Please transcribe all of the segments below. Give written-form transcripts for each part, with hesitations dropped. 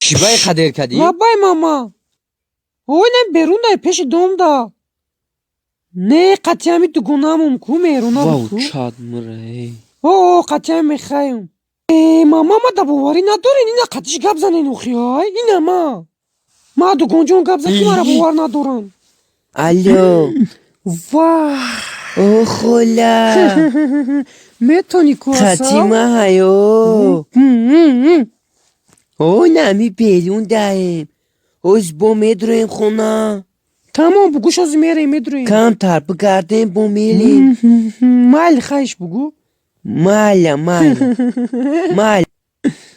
Чӣ бай қадер кардӣ? Лаббай, мама. Ой, не, берун дай, пеши дом да. Не, қатъиями дугонамум ку меҳрона Вау, буд ку. Чад мура, эй. О, қатъиями мехаем. Э, мама, ма да боварӣ надорен, ина қатиш гап занен охи, ай ина ма дугонҷон гап зад, ки мара бовар надоранд. Алло. Вах. О, хола. Метони ку. Хатима ҳаё. О, нами берун даем. Оз бо медроем хона. Тамом, бугӯ, шози мерем, медроем. Камтар бигардем, бо мелем. Майли, хайш, бугӯ. Майля, майля. Майля.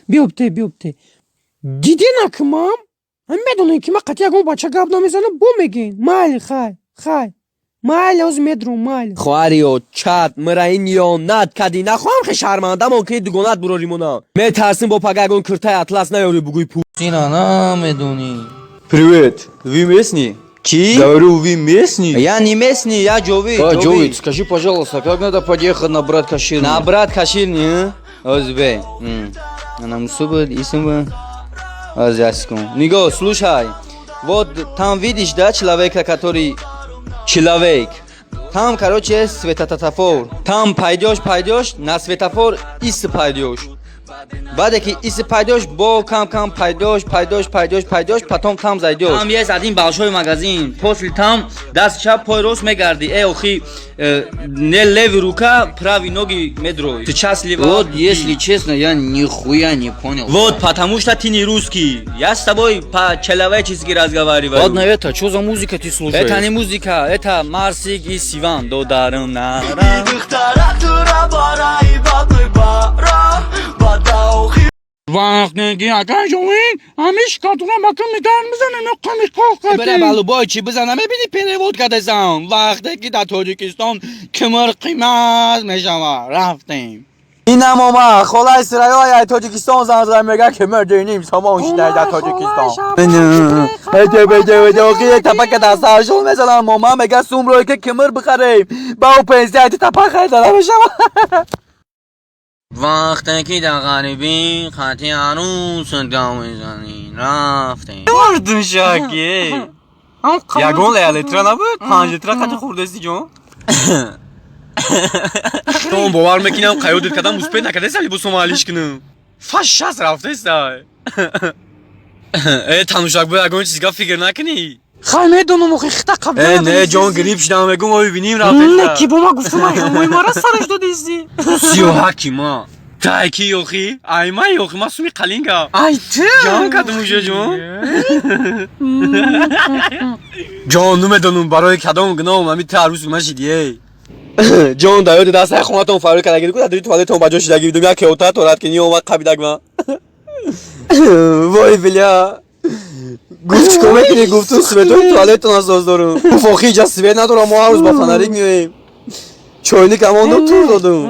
Биёбте, биёбте, дидена ки мам ҳами медонем, ки ман қатъи ягон бача гап намезанам, бо мегӯен. Майли, хай, хай, майли, ҳозир медром, майли. Хоҳариё, чат мара ин ёнат кадӣ, нахоҳам хе шармандамон ки дугонат буроримона. Метарсим, бо пага ягон киртаи атлас наёрӣ, бугӯй пул. Сина намедонӣ. Привет, вы местный? Чӣ? Говорю, вы местный? Я не местный, я Ҷовид. А, Джовид, скажи, пожалуйста, как надо подъехать на брат Каширный? На брат Каширный, Озбе. Анам суб исм Азяску. Ниго, слушай. Вот там видишь, да, человека, который человек. Там, короче, есть светофор. Там пойдешь, пойдешь, на светофор ис пойдешь. Баъде ки ис пойдешь, бо кам кам пойдешь, пойдешь, пойдешь, пойдешь, потом там зайдешь. Там есть один большой магазин. После там даст чап, пой рост мегарди. Э, охи, не левый рука, правый ноги медрой. Ты счастлива. Вот, если честно, я нихуя не понял. Вот, потому что ты не русский. Я с тобой по-человечески разговариваю. Ладно, это, что за музыка ты слушаешь? Это не музыка, это Марсик и Сиван. Додарым на. Духтарак тура барои бад мебара бадаохи. Вақте ки ака Ҷовид ҳамин шикатура ба кун митар мизанем, қами қоқ. Бре, балубой чӣ бизана, мебини, перевод кардесам. Вақте ки дар Тоҷикистон кимир қимат мешавад, рафтем. Инам омад, холаи Сираё ай Тоҷикистон занг зада, мега, ки мирдиним сомон шидай дар Тоҷикистон. Беде, беде, беде, охи як тапака дар саршон мезанам, мома мега, сумрое ки кимир бихарем, ба ӯ пенсия айти тапак харида намешавад. Вақте ки дар ғарибӣ хати арӯсат гав мезанӣ, рафтем. Мардум шаки. Ягон литра набуд? 5 литра қати хӯрдасти, ҷон? Тон бовар мекунам, қаёдит кардам, успеть накардеса либосома алиш кунам. Фашас рафтеста. Э, танушак, бо ягон чизга фикр накунӣ. Хай, медонам, охи хита қабл. Э, не, ҷон, грипп шудам, мегум, мо бибиним. Не. Рафтеста. Ки бо ма гуфтам, ай ҳамои мара сараш додисти. 31 ма. Тай ки ёхи? Ай ма ёхи, ма суми қалинга. Ай ту. Ҷон кадум уже, ҷон. Ҷон, намедонам барои кадом гуноҳам ҳами ту арӯс нашидӣ, эй. Ҷон, дар ёди дастаи хонатон фарёд кардаги ку, дар дури туалетон ба ҷо шидаги будум, як кеота торад ки ниомад қабидаг ма. Вой, бля. Гуфт, чикор мекунӣ? Гуфту, светои туалетон асос дорум. Гуфт, охи иҷа свет надорам, мо ҳар рӯз ба фонарик меоем. Чойник амонду тур додум.